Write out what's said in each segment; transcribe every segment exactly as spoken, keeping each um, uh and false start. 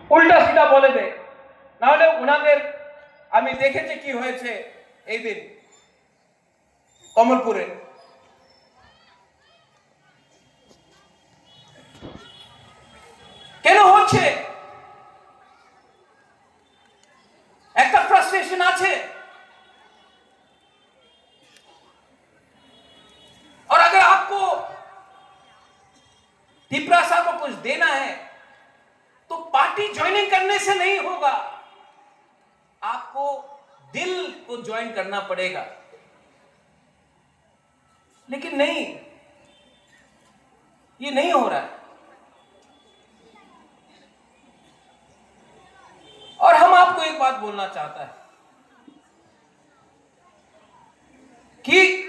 উল্টা সিধা বলে দেয়। নাহলে ওনাদের আমি দেখেছি কি হয়েছে এই দিন কমলপুরে। কেন হচ্ছে? একটা ফ্রাস্ট্রেশন আছে। और अगर आपको तिपरासा को कुछ देना है, तो पार्टी ज्वाइनिंग करने से नहीं होगा, आपको दिल को ज्वाइन करना पड़ेगा। लेकिन नहीं, ये नहीं हो रहा है। और हम आपको एक बात बोलना चाहता है कि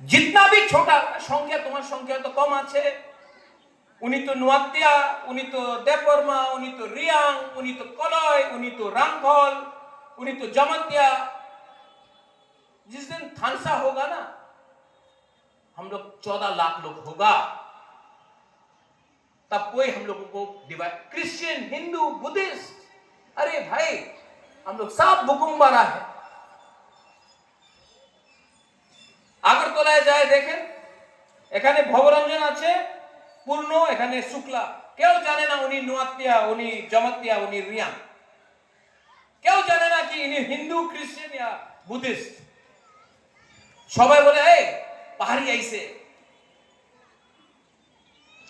जितना भी छोटा संख्या, তোমার সংখ্যা তো কম আছে, উনি তো নোয়াতিয়া, উনি তো দেববর্মা, উনি তো রিয়াং, উনি তো কলয়, উনি তো রাংখল, উনি তো জমাতিয়া। जिस दिन थानसा होगा ना, हम लोग चौदह लाख लोग होगा, तब कोई हम लोगों को डिवाइड, क्रिश्चियन, हिंदू, बुद्धिस्ट, अरे भाई, हम लोग सब बुकुम्बारा है। আগরতলায় যায় দেখেন, এখানে ভবরঞ্জন আছে, পূর্ণ, এখানে শুক্লা। কেউ জানে না উনি নোয়াতিয়া, উনি জমাতিয়া, উনি রিয়াং। কেউ জানে না কি ইনি হিন্দু, ক্রিশ্চিয়ান ইয়া বুদ্ধিস্ট। সবাই বলে, "এই, পাহাড়ি আইছে।"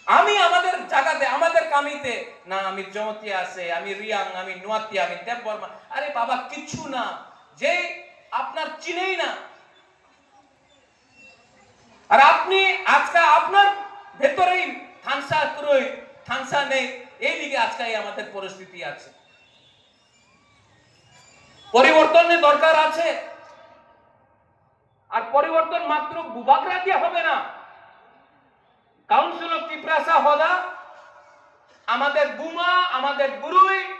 আমি আমাদের জায়গাতে, আমাদের কামিতে, না, আমি জমাতিয়া আছে, আমি রিয়াং, আমি নোয়াতিয়া, আমি দেববর্মা। আরে বাবা, কিচ্ছু না। যে আপনার চিনেই না। আর আপনি আজকে আপনার ভেতরেই থানসা ক্রয়, থানসা নেই, এই লিগে আজকে এই আমাদের পরিস্থিতি আছে। পরিবর্তনের দরকার আছে। আর পরিবর্তন মাত্র বুবাগ্রা দিয়ে হবে না। কাউন্সিল অফ তিপ্রাসা হদা, আমাদের বুমা, আমাদের বুরুই,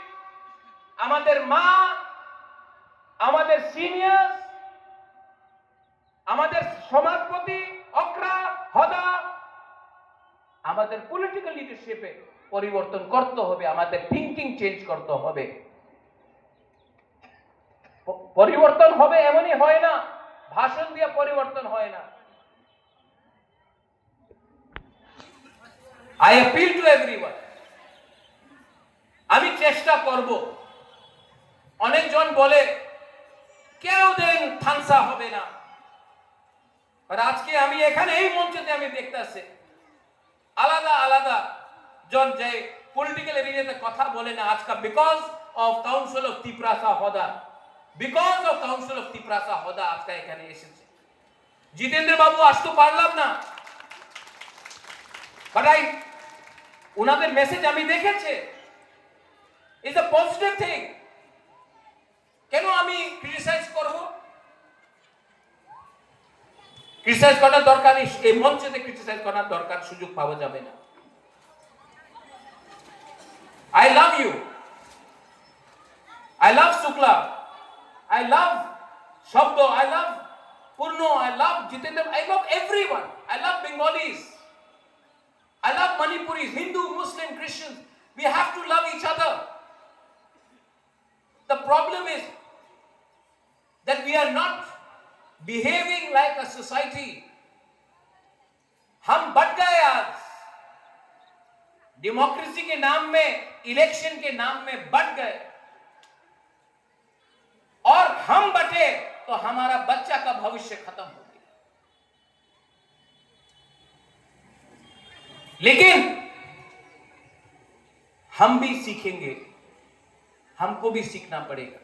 আমাদের মা, আমাদের সিনিয়র, আমাদের সমাজপতি, অক্রা, হদা, আমাদের পলিটিক্যাল লিডারশিপে পরিবর্তন করতে হবে, আমাদের থিংকিং চেঞ্জ করতে হবে। প-, পরিবর্তন হবে এমনই হয় না, ভাষণ দিয়ে পরিবর্তন হয় না। I appeal to everyone, আমি চেষ্টা করব। অনেকজন বলে কেউ দিন থানসা হবে না, আর আজকে আমি এখানে এই মঞ্চতে আমি দেখতেছি আলাদা আলাদা জন যে পলিটিক্যাল এরিয়াতে কথা বলে না, আজকে because of council of Tiprasa হদা, because of council of Tiprasa হদা আজকে এখানে এসেছে। জিতেন্দ্র বাবু আসতে পারলাম না, বাট আই, ওনাদের মেসেজ আমি দেখেছি, ইজ আ পজিটিভ থিং। কেন আমি ক্রিটিসাইজ করব? ক্রিটিসাইজ করার দরকার নেই, এই মঞ্চেতে ক্রিটিসাইজ করার দরকার, সুযোগ পাওয়া যাবে না। I love you. I love Shukla. I love Shabdo. I love Purno. I love Jitendra. I love everyone. I love Bengalis. I love Manipuris, Hindu, Muslim, Christians. We have to love each other. The problem is that we are not behaving like a society. हम बट गए आज, डेमोक्रेसी के नाम में, इलेक्शन के नाम में बट गए, और हम बटे तो हमारा बच्चा का भविष्य खत्म हो गया। लेकिन हम भी सीखेंगे, हमको भी सीखना पड़ेगा।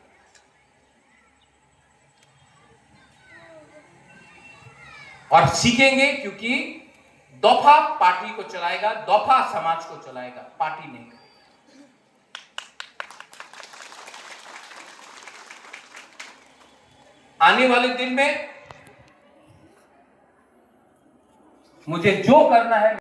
और सीखेंगे क्योंकि दफा पार्टी को चलाएगा, दफा समाज को चलाएगा, पार्टी नहीं करेगा। आने वाले दिन में मुझे जो करना है,